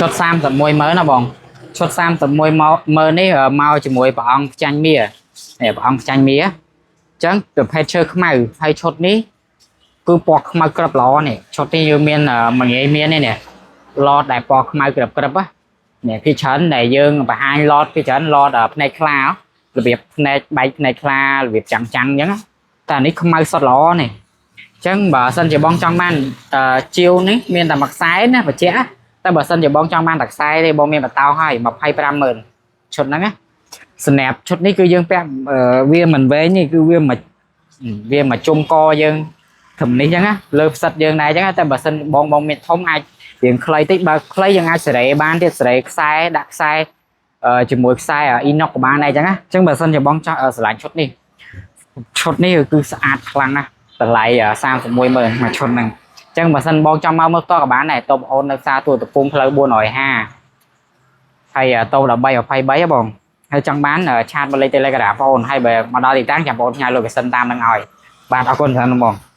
ឈុត31ម៉ឺនណាបងឈុត31មកម៉ឺននេះមកជាមួយព្រះអង្គផ្ចាញ់មានេះព្រះអង្គផ្ចាញ់មាអញ្ចឹងប្រភេទឈើខ្មៅហើយឈុតនេះគឺពណ៌ខ្មៅក្រឹបល្អនេះឈុតនេះយើងមានមួយងាយមាននេះនេះឡតដែលពណ៌ខ្មៅក្រឹបក្រឹបនេះពីច្រើនដែលយើងបង្ហាញឡតពីច្រើនឡតភ្នែកខ្លារបៀបភ្នែកបែកភ្នែកខ្លារបៀបចាំងចាំងអញ្ចឹងតែនេះខ្មៅសុទ្ធល្អនេះអញ្ចឹងបើសិនជាបងចង់បានជាវនេះមានតែមួយខ្សែណាបញ្ជាក់ តែបើសិនជាបងចង់បានតែខ្សែទេបងមានបតោហើយ25ម៉ឺនឈុតហ្នឹងណាស្រាប់ឈុតនេះគឺយើងពាក់វាមិនវែងទេគឺវាមកជុំកយើងត្រឹមនេះអញ្ចឹងណាលើផ្សិតយើងដែរអញ្ចឹងណាតែបើសិនបងបងមានធំអាចរៀងខ្លីតិចបើខ្លីយើងអាចសេរីបានទៀតសេរីខ្សែដាក់ខ្សែជាមួយខ្សែអ៊ីណុកក៏បានដែរអញ្ចឹងណាអញ្ចឹងបើសិនជាបងចង់ស្រឡាញ់ឈុតនេះឈុតនេះគឺស្អាតខ្លាំងណាស់តម្លៃ31ម៉ឺនមួយឈុតហ្នឹង ចឹងបើសិនបងចង់មកមើលផ្ទាល់ក៏បានដែរតូបអូននៅផ្សារទួលតពុំផ្លូវ450ហើយតូប13 23ហ៎បងហើយចង់បាន chat មកលេខ Telegram បងអូនហើយបើមកដល់ទីតាំងចាំបងអូនផ្ញើ location តាមនឹងឲ្យបាទអរគុណច្រើនបង។